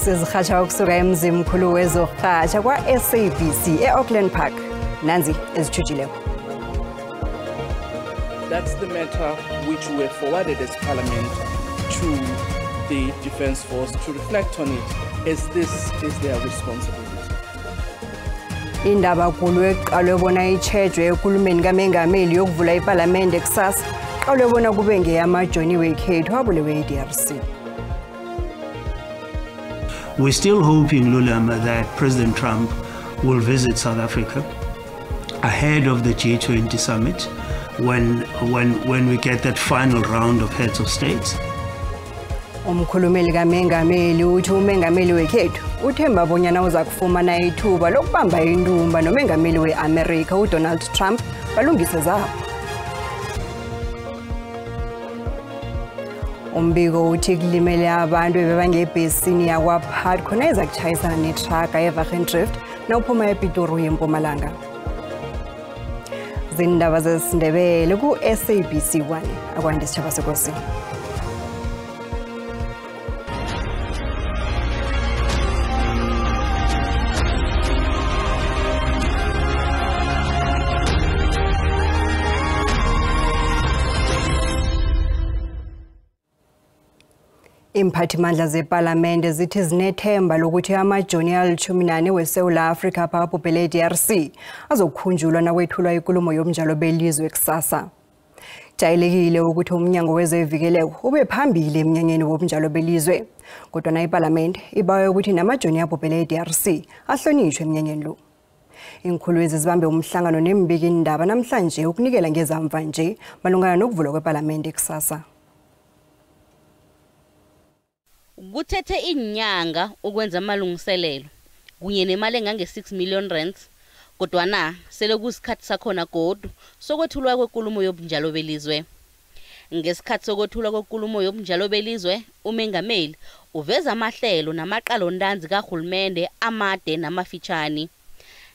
Sizirhatsha ukusuka emzimkhulu wezorhatsha kwa-SABC e-Auckland Park. Nanzi ezitshujileko. That's the matter which we forwarded as Parliament to the Defence Force to reflect on it, as this is their responsibility. Indaba kulu eqalwe bona itshejwe ekulumeni kaMengameli yokuvula iPalamende kusasa qalwe bona kube ngeyamajoni wekhethu abulewe e-DRC. We're still hoping, Lulama, that President Trump will visit South Africa ahead of the G20 summit when we get that final round of heads of states. Umkhulumeli kaMengameli uthi uMengameli wekhethu uthemba bonyana uza kufumana ithuba lokubamba intumba noMengameli we-Amerika uDonald Trump balungise zabo. Umbiko uthi kulimele abantu ebebangebhesini yakwaPhat khona iza kutshayisana netraka eWagendrift nawuphuma ePitori eMpumalanga. Zindaba zesiNdebele ku-SABC 1. Akwande sitshaba sekosini. Imphathimandla zePalamende zithi zinethemba lokuthi amajoni ali-14 weSouth Africa abhubhele e-DRC azokukhunjulwa nakwethulwa inkulumo yobunjalo belizwe kusasa. Jayelekile ukuthi umnyango wezevikeleko ube phambili emnyanyeni wobunjalo belizwe, kodwa iPalamende ibawe ukuthi namajoni abhubhele e-DRC ahlonishwe emnyanyeni lo. Iinkhulu zibambe umhlangano nembikindaba namhlanje ukunikela ngezamva nje malungana nokuvulwa kwePalamende kusasa. Kuthethe inyanga ukwenza amalungiselelo kunye nemali engange-6 million rands, kodwana sele kusikhathi sakhona godu sokwethulwa kwenkulumo yobunjalo belizwe. Ngesikhathi sokwethulwa kwenkulumo yobunjalo belizwe, uMengameli uveza amahlelo namaqalontanzi kahulumende amade namafitjhani.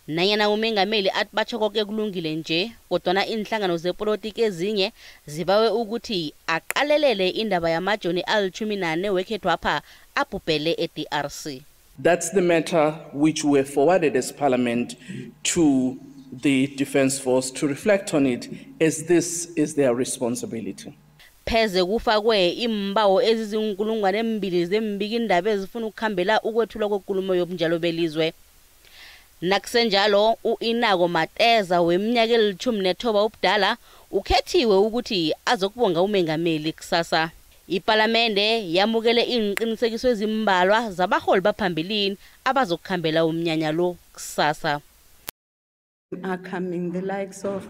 Nanyana uMengameli athi batsho konke kulungile nje, kodwana inhlangano zepolitiki ezinye zibawe ukuthi aqalelele indaba yamajoni ali-14 wekhethwapha abhubhele e-DRC. That's the matter which we forwarded as Parliament to the Defence Force to reflect on it, as this is their responsibility. Pheze kufakwe imbawo ezizinkulungwane 2 zembikindaba ezifuna ukukhambela ukwethulwa kwenkulumo yobunjalo belizwe. Nakusenjalo u-Inako Mateza weminyaka eli-19 ubudala ukhethiwe ukuthi azokubonga uMengameli kusasa. Ipalamende yamukele iinqinisekiso ezimbalwa zabaholi baphambilini abazokukhambela umnyanya lo kusasa. Are coming the likes of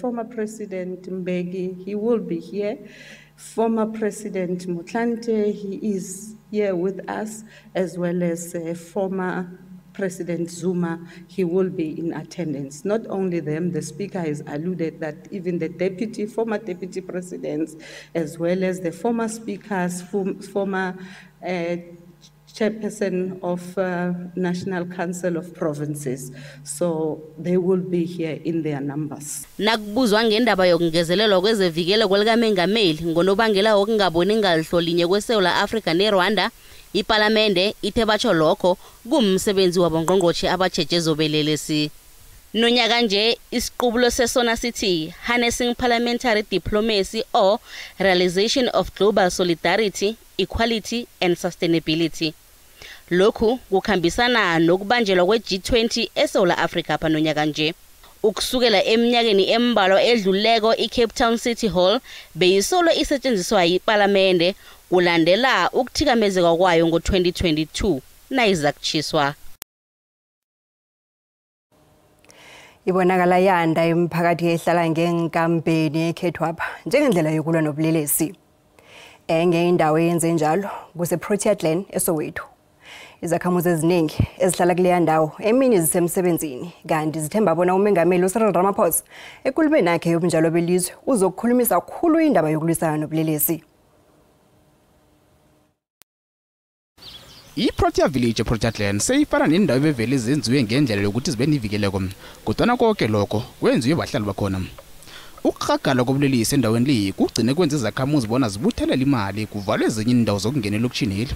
former President Mbeki, he will be here. Former President Motlanthe, he is here with us, as well as former President Zuma, he will be in attendance. Not only them, the speaker has alluded that even the former deputy presidents, as well as the former speakers, former chairperson of National Council of Provinces. So they will be here in their numbers. Nakubuzwa ngendaba yokungezelelwa kwezevikelo likaMengameli ngonobangela wokungaboni ngalihlolinye kweSouth Africa neRwanda, iPalamende ithe batsho lokho kumsebenzi wabongqongqotjhe abatjheje zobelelesi. Nonyaka nje isiqubulo sesona sithi Harnessing Parliamentary Diplomacy or Realization of Global Solidarity, Equality and Sustainability. Lokhu kukhambisana nokubanjelwa kwe-G20 eSouth Africa phanonyaka nje. Ukusukela eminyakeni embalwa edluleko, iCape Town City Hall beyisolo isetshenziswa yiPalamende kulandela ukuthikamezeka kwayo ngo-2022 nayiza kutshiswa. Ibonakala yanda imiphakathi ehlala ngenkampeni ekhethwapha njengendlela yokulwa nobulelesi. Enye indawo eyenze njalo kuseProtea Glen eSoweto. Izakhamuzi eziningi ezihlala kuleya ndawo emini zisemsebenzini, kanti zithemba bona uMengameli uCyril Ramaphosa ekulumeni yakhe yobunjalo belizwe uzokukhulumisa kakhulu indaba yokulwisana nobulelesi. I-Protea Village eProtea Glen seyifana nendawo ebevele zenziwe ngendlela yokuthi zibe nevikeleko, kodwana konke lokho kwenziwe bahlali bakhona. Ukuhagala kobulelesi endaweni le kugcine kwenza izakhamuzi bona zibuthelele imali kuvalwe ezinye iindawo zokungena elokishini.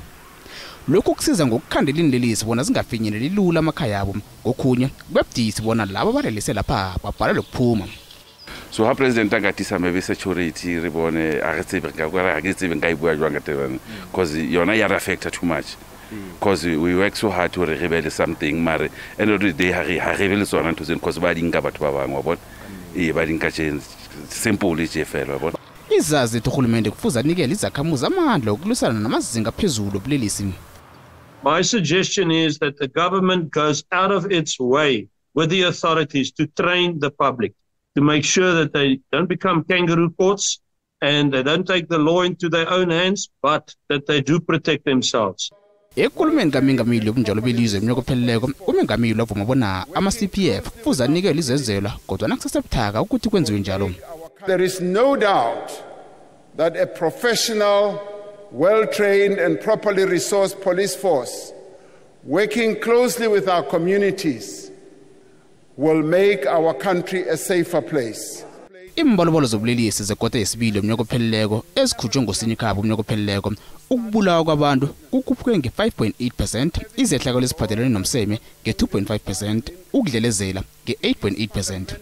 Lokhu kusiza ngokukhandela iinlelesi bona zingafinyeleli lula amakhaya abo. Kokhunye kubudisi bona labo abalelese lapha babhalelwe kuphuma. So ha president a ka tisa maybe security re bone a re tsebe ka gore ga ke tsebe nka e bua jwang ka tebana, because yona ya re affecta too much, because we work so hard hore re be le something, mare end of the day ha re be le tsona ntho tseno, because ba di nka batho ba bangwe, wa bona, ee, ba di nka tje simple tje fela, wa bona. Izazi ethi urhulumende kufuze anikele izakhamuzi amandla okulwisana namazinga aphezulu obulelesi. My suggestion is that the government goes out of its way with the authorities to train the public, to make sure that they don't become kangaroo courts and they don't take the law into their own hands, but that they do protect themselves. Ekulumeni kaMengameli yobunjalo belizwe eminyaka opheleleko, uMengameli wavuma bona ama-CPF kufuze anikelwe izenzelwa, kodwa nakusesebuthaka ukuthi kwenziwe njalo. There is no doubt that a professional, well-trained and properly resourced police force working closely with our communities will make our country a safer place. Imbalobalo zobulelesi zekota yesibili umnyaka opheleleko ezikhutshwe ngoSinyikhaba umnyaka opheleleko, ukubulawa kwabantu kukhuphuke nge-5.8%, izehlakalo eziphathelene nomseme nge-2.5%, ukudlelezela nge-8.8%.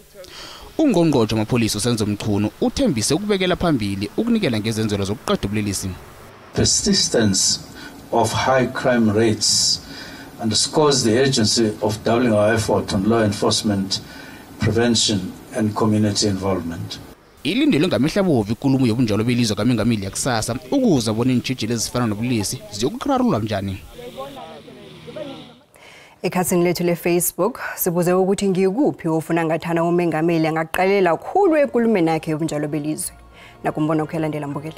Ungqongqotjhe wamapholisa uSenzo Mchunu uthembise ukubekela phambili ukunikela ngezenzelo zokuqeda ubulelesi. Persistence of high crime rates underscores the urgency of doubling our effort on law enforcement, prevention and community involvement. Ilindelwe ngamehla abovu ikulumo yobunjalo belizwe kaMengameli yakusasa ukuze abone iintjhijilo ezifana nobulelesi ziyokurarululwa njani. Ekhasini lethu le-Facebook sibuze ukuthi ngikuphi ofuna ngathana umengameli angaqalela khulu ekulumeni yakhe yobunjalo belizwe. Nakumbona ukuyalandela mbukeli.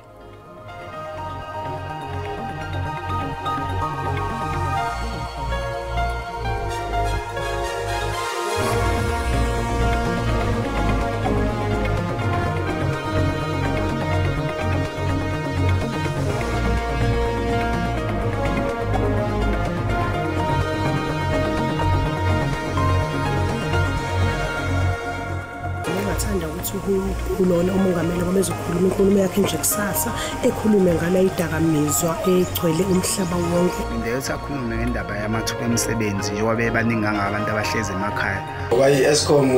Kulona umongameli ngoba ezokhuluma inkulumo yakhe nje kusasa, ekhulume ngala idakamizwa egcwele umhlaba wonke. Ngiyothi akhulume ngendaba yamathuba emisebenzi njengoba bebaningi kangaka abantu abahlezi emakhaya. Ngoba i-Eskom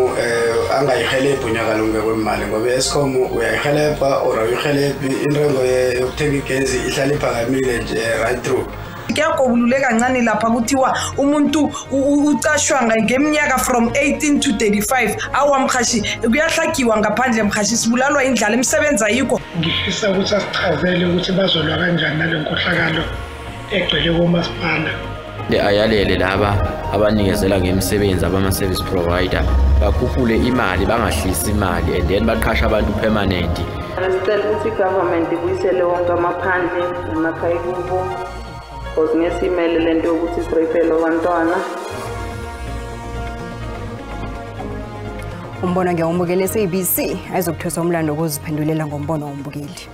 angayihelebhi unyaka lonke kwemali, ngoba i-Eskom uyayihelebha or awuyihelebhi, intengo yokuthenga igezi ihlala iphakamile nje right through. Kuyagobulule kancane lapha kuthiwa umuntu ucashwa ngeminyaka from 18 to 35. Awa mkhashi, kuyahlakiwa ngaphandle mkhashi, sibulalwa indlala, imisebenzi ayikho. Ngifisa ukuthi asichazele ukuthi bazolwa kanjani nale nkohlakalo egcwele komasipala. Ayalele laba abanikezela ngemisebenzi abama-service provider bakhuphule imali, bangahlisi imali, and then baqashe abantu permanent. Sicela ukuthi i-government ibuyisele wonke amaphandle namakhaya kubo, because ngesimele lento yokuthi sireyipele abantwana. Umbono ngiyawumukela SABC ayizokuthwesa umlando wokuziphendulela ngombono wombukeli.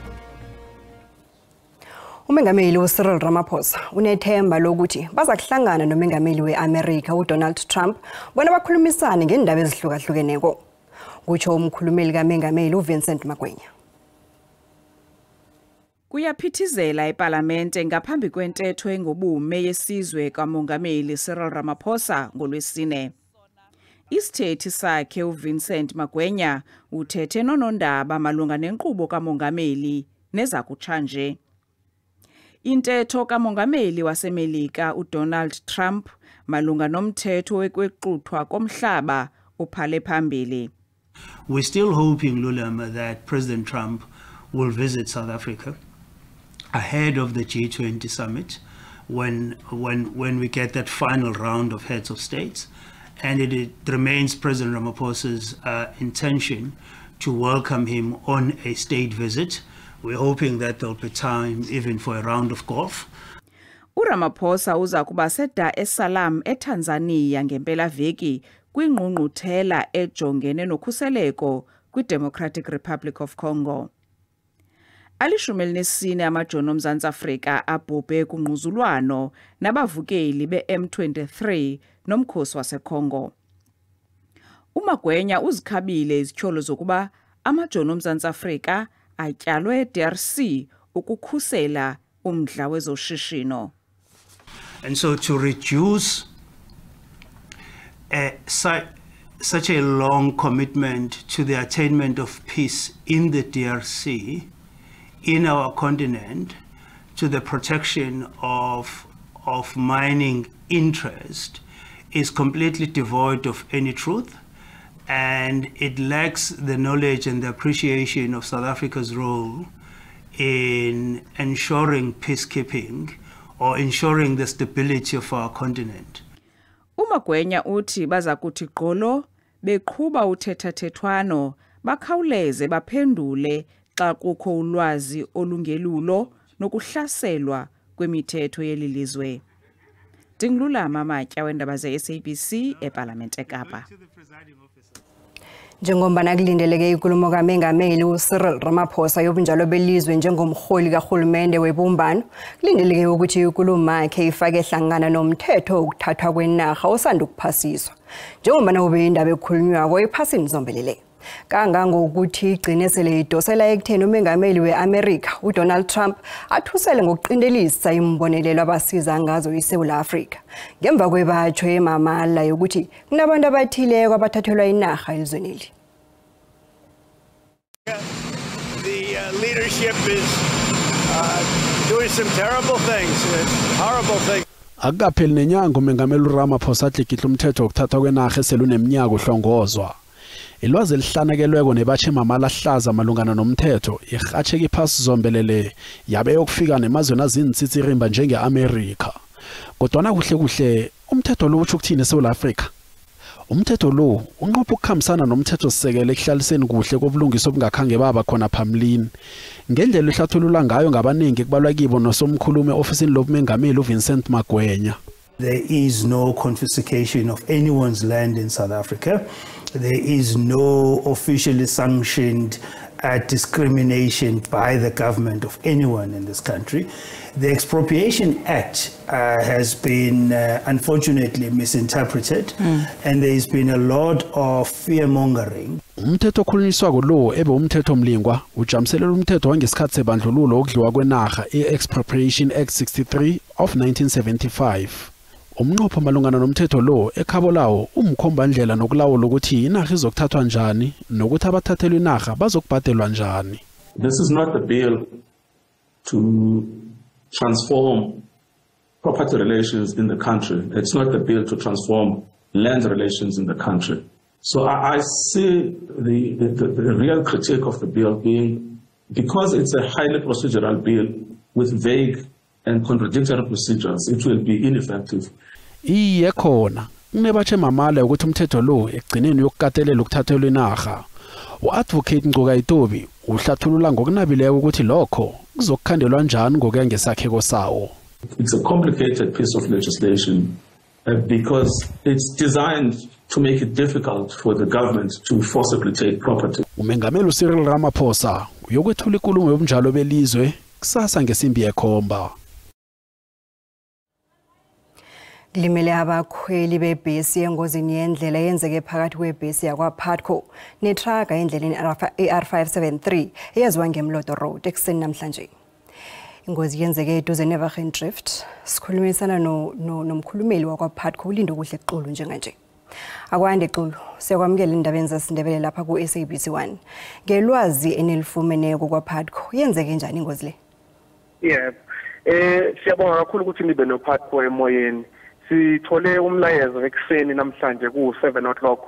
Umengameli uCyril Ramaphosa unethemba lokuthi bazakuhlangana nomengameli we-Amerika uDonald Trump bona bakhulumisane ngeendaba ezihlukahlukeneko. Kutsho umkhulumeli kaMengameli uVincent Magwenya. Kuyaphithizela ePalamente ngaphambi kwentetho engobume yesizwe kaMongameli Cyril Ramaphosa ngolwesine. Isithethi sakhe uVincent Magwenya uthethe nonondaba malunga nenkqubo kaMongameli nezakutshanje. Intetho kaMongameli waseMelika uDonald Trump malunga nomthetho wekwexuthwa komhlaba uphale phambili. We're still hoping, Lulama, that President Trump will visit South Africa ahead of the G20 summit when we get that final round of heads of states. And it remains President Ramaphosa's intention to welcome him on a state visit. We're hoping that there'll be time even for a round of golf. uRamaphosa uza kuba seDar es Salaam eTanzania ngempelaveki kwingqungquthela ejongene nokhuseleko kwiDemocratic Republic of Congo. 14 amajoni oMzantsi Afrika abhubhe kungquzulwano nabavukeli be-M23 nomkhosi waseCongo. UMagwenya uzikhabile izityholo zokuba amajoni oMzantsi Afrika atyalwe e-DRC ukukhusela umdla wezoshishino. And so to reduce such a long commitment to the attainment of peace in the DRC, in our continent, to the protection of mining interest is completely devoid of any truth, and it lacks the knowledge and the appreciation of South Africa's role in ensuring peacekeeping or ensuring the stability of our continent. UMagwenya uthi baza kuthi gqolo beqhuba uthethathethwano bakhawuleze baphendule xa kukho ulwazi olungelulo nokuhlaselwa kwemithetho yeli lizwe. Ndingululama Matya wendaba ze-SABC ePalamente eKapa. Njengombana kulindeleke inkulumo kaMengameli uCyril Ramaphosa yobunjalo belizwe njengomholi kahulumende webumbano, kulindeleke ukuthi inkulumo yakhe ifake hlangana nomthetho wokuthathwa kwenarha osanda ukuphasiswa. Njengombana kube indaba ekhulunywako ephasini zombelele. Kangangokuthi igcine sele idosela ekutheni umengameli we-Amerika uDonald Trump athusele ngokuqindelisa imbonelelo abasiza ngazo iSouth Africa. Ngemva kwebatsho emamala yokuthi kunabantu abathileko abathathelwa inarha elizweni. The leadership is doing some terrible things, horrible things. Akukapheli nenyanga umengameli uRamaphosa atlikitla umthetho wokuthathwa kwenarha eseluneminyaka uhlongozwa. Ilwazi elihlanakelweko nebatshe mamala ahlaza malungana nomthetho irhatsheka iphasi zombelele yabe yokufika nemazweni aziintsitsirimba njenge-Amerika. Kodwana kuhle kuhle umthetho lo utsho ukuthini eSouth Africa? Umthetho lo unqopha ukukhambisana nomthethosisekelo ekuhlaliseni kuhle kobulungiswa obungakhange baba khona phambilini. Ngendlela ehlathululwa ngayo ngabaningi kubalwa kibo nosomkhulumi e-ofisini lobumengameli uVincent Magwenya. There is no confiscation of anyone's land in South Africa. There is no officially sanctioned discrimination by the government of anyone in this country. The Expropriation Act has been unfortunately misinterpreted, and there's been a lot of fear-mongering. Umthetho okhulunyiswako lo ebe umthetho mlingwa ujamiselela umthetho wangesikhathi sebandlululo okudliwa kwenarha i-Expropriation Act 63 of 1975. Umnqopho malungana nomthetho lo ekhabo lawo umkhombandlela nokulawula ukuthi inarha izokuthathwa njani nokuthi abathathelwa inarha bazokubhadelwa njani. This is not a bill to transform property relations in the country. It's not a bill to transform land relations in the country. So I see the real critique of the bill being, because it's a highly procedural bill with vague and contradictory procedures, it will be ineffective. Iye khona kunebatshe mamala ukuthi umthetho lo ekugcineni uyokukatelela ukuthathelwa inarha. U-Advocate Ngcukaitobi uhlathulula ngokunabileko ukuthi lokho kuzokukhandelwa njani ngokuya ngesakheko sawo. It's a complicated piece of legislation because it's designed to make it difficult for the government to forcibly take property. Umengameli uCyril Ramaphosa uyokwethula inkulumo yobunjalo belizwe kusasa ngesimbi yekhomba. Kulimele abakhweli bebhesi engozini yendlela eyenzeke phakathi kwebhesi yakwaPutco netraga endleleni AR573 eyaziwa ngeMlodo Road ekuseni namhlanje. Ingozi yenzeke eduze neWagen Drift. Sikhulumisana nomkhulumeli wakwaPutco uLindokuhle Xulu njenganje. Akwande Xulu, siyakwamukela indabeni zesiNdebele lapha ku-SABC 1. Ngelwazi enilifumeneko kwaPutco, yenzeke njani ingozi le? Yebo. Siyabonga kakhulu ukuthi nibe noPutco emoyeni. Sithole umlayezo ekuseni namhlanje ku-7 o'clock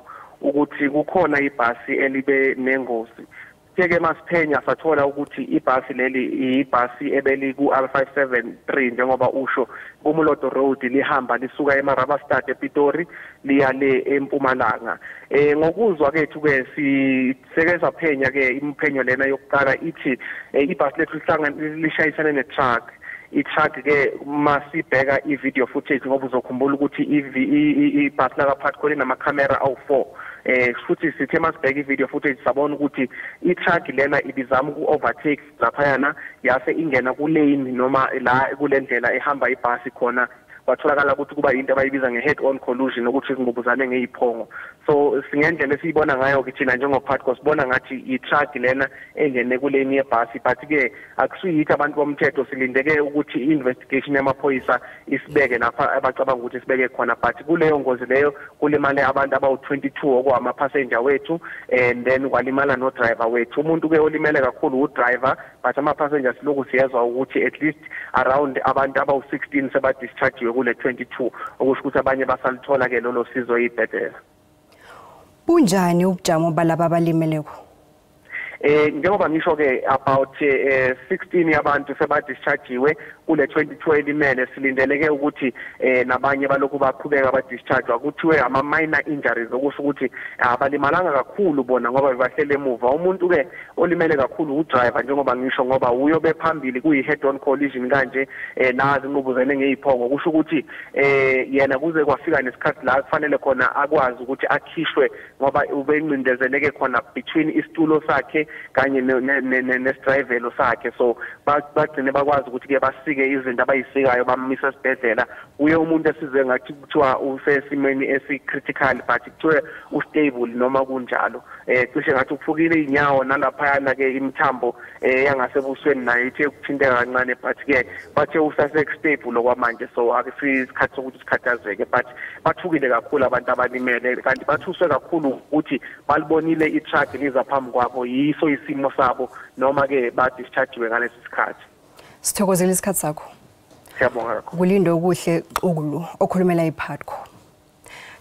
ukuthi kukhona ibhasi elibe nengozi. Ke masiphenya sathola ukuthi ibhasi leli ibhasi ebeli ku-R573 njengoba usho kuMoloto Road lihamba lisuka eMarabastad ePitori liya le eMpumalanga. Ngokuzwa kethu ke siseke saphenya ke imphenyo lena yokuqala ithi ibhasi lethu lishayisane ne-truck. I-truck ke masibheka i-video footage ngoba uzokhumbula ukuthi ibhasi lakaPutco linamakhamera awu-4. Futhi sithe masibheka i-video footage sabona ukuthi i-truck lena ibizama uku-overtake laphayana yase ingena ku-lane noma la kule ndlela ehamba ibhasi khona Kwatholakala ukuthi kuba into abayibiza nge-head on collision, ukuthi zingubuzane ngeyiphongo. So singendlela esiyibona ngayo ke thina njengoPATCO, sibona ngathi i-truck lena engene kuleni yebhasi, but ke akusuyithi abantu bomthetho, silindeke ukuthi i-investigation yamaphoyisa isibeke lapha abacabanga ukuthi sibeke khona. But kuleyo ngozi leyo kulimale abantu abawu-22 okwama-passenger wethu, and then kwalimala no-driver wethu. Umuntu ke olimele kakhulu u-driver, but ama-passengers lokhu siyezwa ukuthi at least around abantu abawu-16 seba-dischargiwe kule 22, okusho ukuthi abanye basalithola ke lolo sizo ey'bhedlela. Bunjani ubujamo balaba abalimeleko? Njengoba ngisho ke about 16 yabantu seba-dischargiwe kule 22 elimele. Silindeleke ukuthi nabanye balokhu baqhubeka ba-dischargewa. Kuthiwe ama-minor injuries, okusho ukuthi abalimalanga kakhulu bona ngoba bebahlele emuva. Umuntu ke olimele kakhulu udriver, njengoba ngisho, ngoba uyobe phambili kuyi-head on collision kanje, nazi inqubuzene ngeyiphongo. Kusho ukuthi yena kuze kwafika nesikhathi la kufanele khona akwazi ukuthi akhishwe, ngoba ubencindezeleke khona between isitulo sakhe kanye nesidrayivelo sakhe. So bagcine bakwazi ukuthi ke basike izinto abayisikayo, bamisa esibhedlela. Uye umuntu esizwe ngathi kuthiwa usesimeni esi-critical, but kuthiwe u-stable noma kunjalo. Cishe ngathi uphukile inyawo, nalaphayana ke imithambo yangasebusweni nayo ithe ukuthinteka kancane, but ke bathe usase-stable okwamanje. So akusisikhathi sokuthi sikhathazeke, but bathukile kakhulu abantu abalimele, kanti bathuswe kakhulu ukuthi balibonile i-truck liza phambi kwabo, yiso isimo sabo, noma ke ba-dischargiwe ngalesi sikhathi. Sithokozele isikhathi sakho. Siyabonga kakhulu. Kulindwe okuhle Xulu okhulumela iPATCO.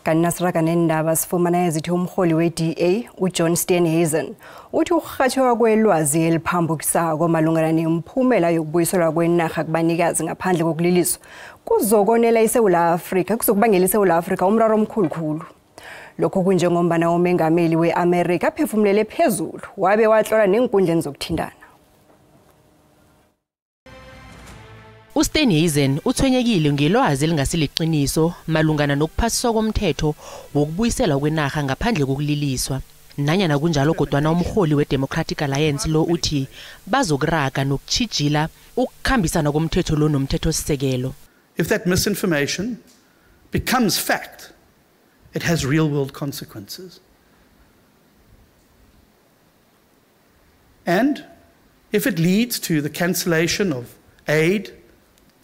Kanti nasiraga nendaba, sifumana ezithi umholi we-DA uJohn Steenhuisen uthi ukurhatjheka kwelwazi eliphambukisako malungana nemiphumela yokubuyiselwa kwenarha kubanikazi ngaphandle kokuliliswa kuzokonela iSewula Afrika, kuzokubangela iSewula Afrika umraro omkhulukhulu. Lokho kunjengombana umengameli we-Amerika aphefumulele phezulu wabe watlola neenkundleni zokuthintana. USteenhuisen uthwenyekile ngelwazi elingasiliqiniso malungana nokuphasiswa komthetho wokubuyiselwa kwenarha ngaphandle kokuliliswa. Nanyana kunjalo, kodwana umholi we-Democratic Alliance lo uthi bazokuraga nokutjhijila ukukhambisana komthetho lo nomthethosisekelo. If that misinformation becomes fact, it has real world consequences. And if it leads to the cancellation of aid,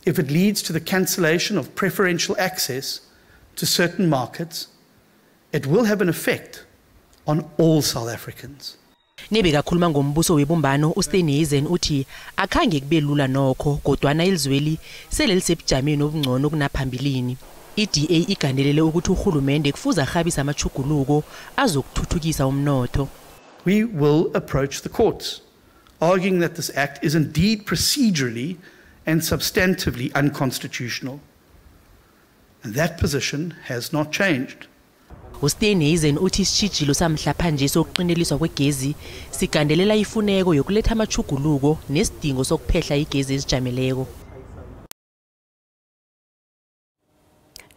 if it leads to the cancellation of preferential access to certain markets, it will have an effect on all South Africans. Nebekakhuluma ngombuso webumbano, uSteenhuisen uthi akhange kube lula nokho, kodwana ilizweli sele lisebujameni obungcono kunaphambilini. I-DA igandelele ukuthi urhulumende kufuze arhabise amatjhuguluko azokuthuthukisa umnotho. We will approach the courts, arguing that this act is indeed procedurally and substantively unconstitutional. And that position has not changed. USteenhuisen uthi isitjhijilo samhlaphanje sokuqineliswa kwegezi sigandelela ifuneko yokuletha amatjhuguluko nesidingo sokuphehla igezi ezijameleko.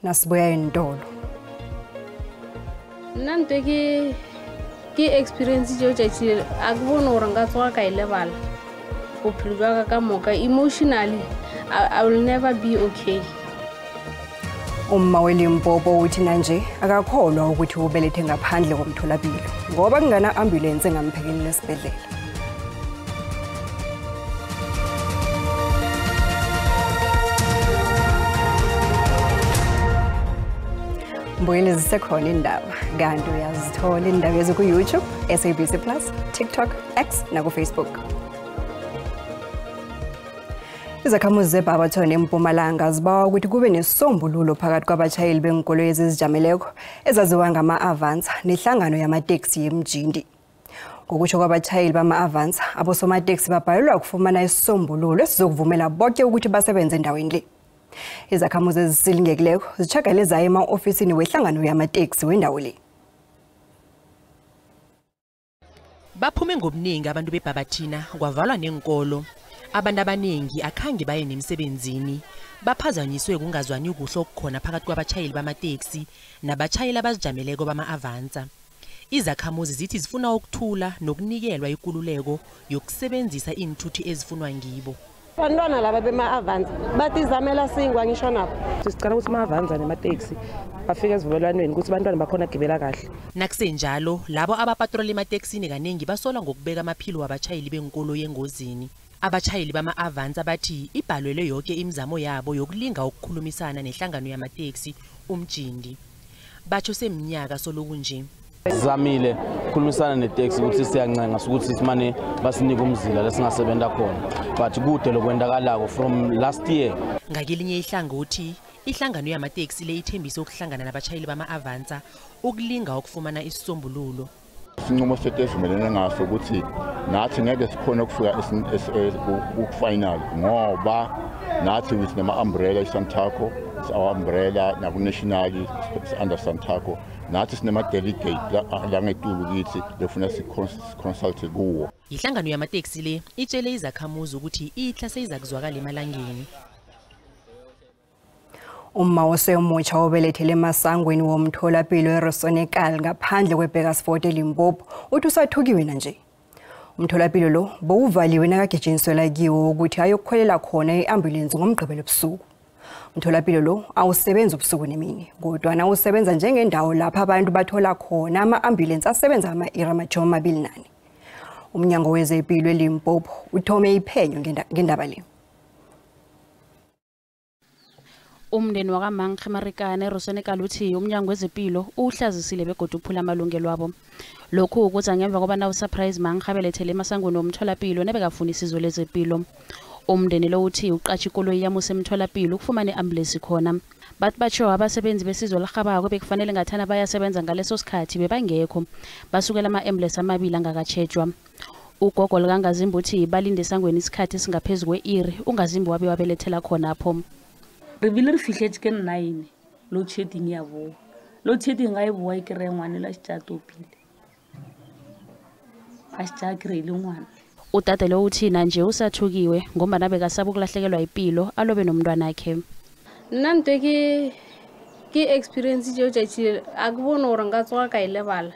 Nasibuya entolo. Nna ntwe ke experience tšeo tšatši a ke bone gore nka tsoga ka e lebala bophelo jwa ka ka moka. Emotionally I will never be okay. Umma weLimpopo uthi nanje akakholwa ukuthi ubelethe ngaphandle komtholapilo ngoba kungana ambulance engamphekeleli esibhedlela. Mbuyele zisekhona indaba, kanti uyazithola indaba eziku-YouTube, SABC Plus, TikTok, X naku-Facebook. Izakhamuzi zeBarberton eMpumalanga zibawa ukuthi kube nesisombululo phakathi kwabatshayeli beenkoloyi ezizijameleko ezaziwa ngama-Avanza nehlangano yamateksi yemjindi. Ngokusho kwabatshayeli bama-Avanza, abosomateksi babhalelwa kufumana isisombululo esizokuvumela bonke ukuthi basebenze endaweni le. Izakhamuzi ezisilingekileko zitjhagale zaye ema-ofisini wehlangano yamateksi wendawo le. Baphume ngobuningi abantu beBhabathina, kwavalwa neenkolo. Abantu abaningi akhange baye nemsebenzini, baphazanyiswe kungazwani kuhle okukhona phakathi kwabatshayeli bamateksi nabatshayeli abazijameleko bama-Avanza. Izakhamuzi zithi zifuna ukuthula nokunikelwa ikululeko yokusebenzisa iinthuthi ezifunwa ngibo. Bantwana laba bema-Avanza batizamela singwa ngisho nabo. Sicela ukuthi ama-Avanza nemateksi bafike esivumelwaneni ukuthi bantwana bakhona gibela kahle. Nakusenjalo labo abapatrola emateksini kaningi basola ngokubeka amaphilo wabatshayeli benkoloyi engozini. Abatshayeli bama-Avanza bathi ibhalwelwe yonke imizamo yabo yokulinga ukukhulumisana nehlangano yamateksi umjindi. Batsho seminyaka soloku nje. Sizamile ukukhulumisana neteksi ukuthi siyancenga ukuthi simane basinike umzila lesingasebenza khona, but kude lokwendakalako from last year. Ngakelinye ihlangothi, ihlangano yamateksi le ithembise ukuhlangana nabatshayeli bama-Avanza ukulinga ukufumana isisombululo. Isinqumo sethu esivumelene ngaso ukuthi nathi ngeke sikhone ukufika ku-final ngoba nathi sinema-umbrella iSantaco, our umbrella naku-national under Santaco. Nathi sinema-delegate langetulu kithi lefuna si-consulte kuwo. Ihlangano yamateksi le itshele izakhamuzi ukuthi ihla seyizakuzwakala emalangeni. Umma osemutsha obelethele emasangweni womtholapilo eRoossenekal ngaphandle kweBurgersfort eLimpopo uthi usathukiwe nanje. Umtholapilo lo bowuvaliwe nakagijiniselwa kiwo ukuthi ayokukhwelela khona i-ambulensi ngomgqibelo ebusuku. Umtholapilo lo awusebenzi ubusuku nemini, kodwa nawusebenza njengendawo lapha abantu bathola khona ama-ambulensi asebenza ama-iri ama-24. Umnyango wezempilo eLimpopo uthome iphenyo ngendaba le. Umndeni wakaMankge Marikana eRoossenekal uthi umnyango wezempilo uhlazisile begodu uphula amalungelo wabo. Lokhu kuza ngemva kobana uSurprise Mankge abelethele emasangweni womtholapilo nebekafuna isizo lezempilo. Umndeni lo uthi uqatsha ikoloyi yamuse emtholapilo ukufumana i-ambulensi khona. Bathi batsho abasebenzi besizo elirhabako bekufanele ngathana bayasebenza ngaleso sikhathi bebangekho. Basukela ama-ambulensi amabili angakatjhejwa. Ugogo likaNgazimbi uthi balinde esangweni isikhathi esingaphezu kwe-iri uNgazimbi wabe wabelethela khonapho. Re bile re fihletse ke 9 load shedding ya boa. Load shedding ga e boa e kry-e ngwane la šetše a topile, a šetše a kry-ile ngwana. Udade lo uthi nanje usathukiwe ngombana bekasaba ukulahlekelwa impilo alobe nomntwanakhe. Nna ntwe ke experience tšeo tšatši a ke bone gore nka tsoga ka e lebala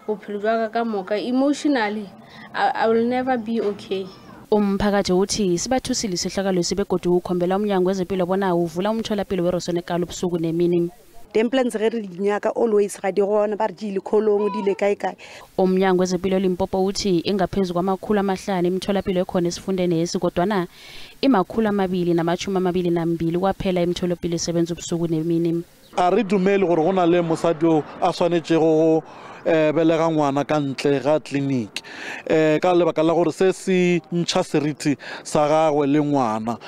bophelo jwa ka ka moka. Emotionally I will never be okay. Umphakathi uthi sibathusile isehlakalo begodu ukhombela umnyango wezempilo bona uvula umtholapilo weRoossenekal ubusuku nemini. Di-ambulance ge re di nyaka always ga di gona, ba re di ile kholong di ile kae kae. Umnyango wezempilo eLimpopo uthi ingaphezu kwama-500 imitholapilo ekhona esifundeni esi, kodwana ima-222 kwaphela imitholapilo esebenza ubusuku nemini. A re dumele gore go na le mosadi o a swanetšego go belega ngwana ka ntle ga tleliniki ka lebaka la gore se se ntšha seriti sa gagwe le ngwana.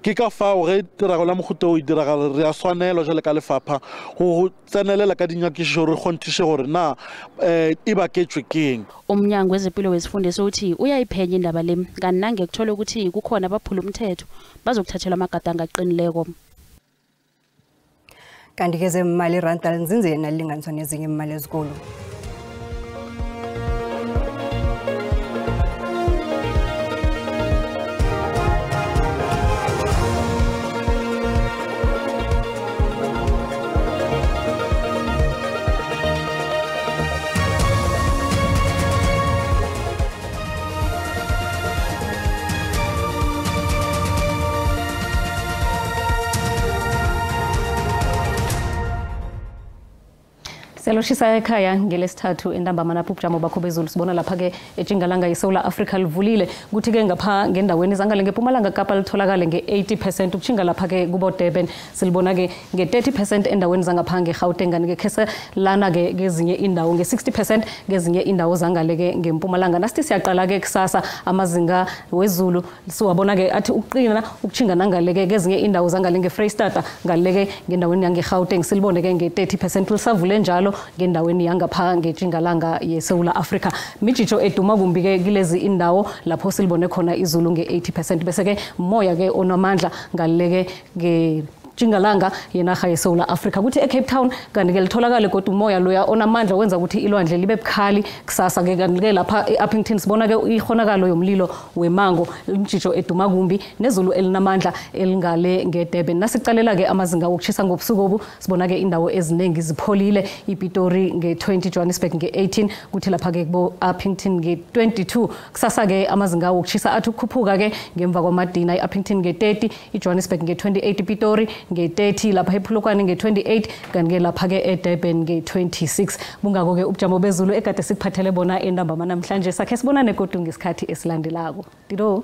Ke ka fao ge tiragalo ya mohuta o e diragala re a swanelwa jale ka lefapha go tsenelela ka dinyakišišo re kgonthiše gore na e baketšwe keng. Umnyango wezempilo wesifundisi uthi uyayiphenya indaba le, kanti nange kuthola ukuthi kukhona abaphula umthetho bazokuthathelwa amagadango aqinileko. Kanti ke zemali iranda linzinzile nalilinganiswa nezinye imali ezikulu. Siyaloshisa ekhaya ngelesithathu entambama lapho ubujamo bakho bezulu sibona lapha-ke etshingalanga yiSouth Africa livulile, kuthi-ke ngapha ngendaweni zangale ngeMpumalanga Kapa litholakale nge-80%, ukushinga lapha-ke kubo Durban silibona-ke nge-30% endaweni zangapha ngeGauteng, kanti-ke khese lana-ke kezinye indawo nge-60% kezinye indawo zangale-ke ngeMpumalanga. Nasithi siyaqala-ke kusasa amazinga wezulu siwabona-ke athi ukuqina ukushinga nangale-ke kezinye indawo zangale ngeFreyistata ngale-ke ngendaweni yangeGauteng silibone-ke nge-30% lisavule njalo ngendaweni yangapha ngetjingalanga yeSouth Africa. Mijijo eduma kumbi ke kilezi indawo lapho silibone khona izulu nge-80%, bese ke moya ke onamandla ngaleke ke Tjingalanga yenarha yeSouth Africa. Kuthi eCape Town kanti-ke litholakale kodwa umoya loya onamandla wenza ukuthi ilwandle libe bukhali kusasa-ke. Kanti-ke lapha e-Upington sibona-ke ihonakalo yomlilo wemango, imjijo eduma kumbi nezulu elinamandla elingale ngeDurban. Nasicalela-ke amazinga wokushisa ngobusuku obu, sibona-ke indawo eziningi zipholile, iPitori nge-20, Johannesburg nge-18, kuthi lapha-ke kubo-Upington nge-22. Kusasa-ke amazinga wokushisa athi ukukhuphuka-ke ngemva kwamadina, i-Upington nge-30, iJohannesburg nge-28, iPitori nge-30, lapha ePolokwane nge-28, kanti-ke lapha-ke eDurban nge-26. Bungako-ke ubujamo bezulu ekade sikuphathele bona entambama namhlanje. Sakhe sibonane godu ngesikhathi esilandelako. Dido.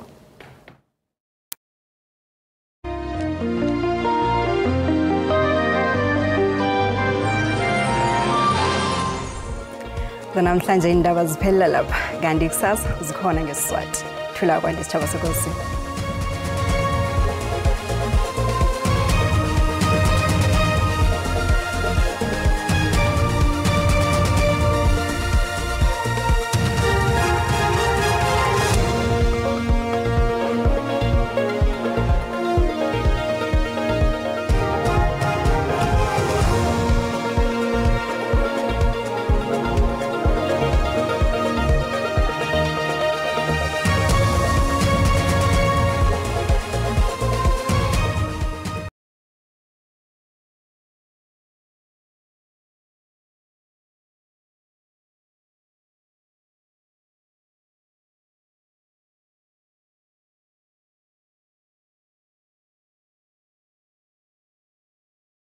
Namhlanje indaba ziphelela lapha, kanti kusasa zikhona ngesiSwati. Thula kwande, sitshaba sekosini.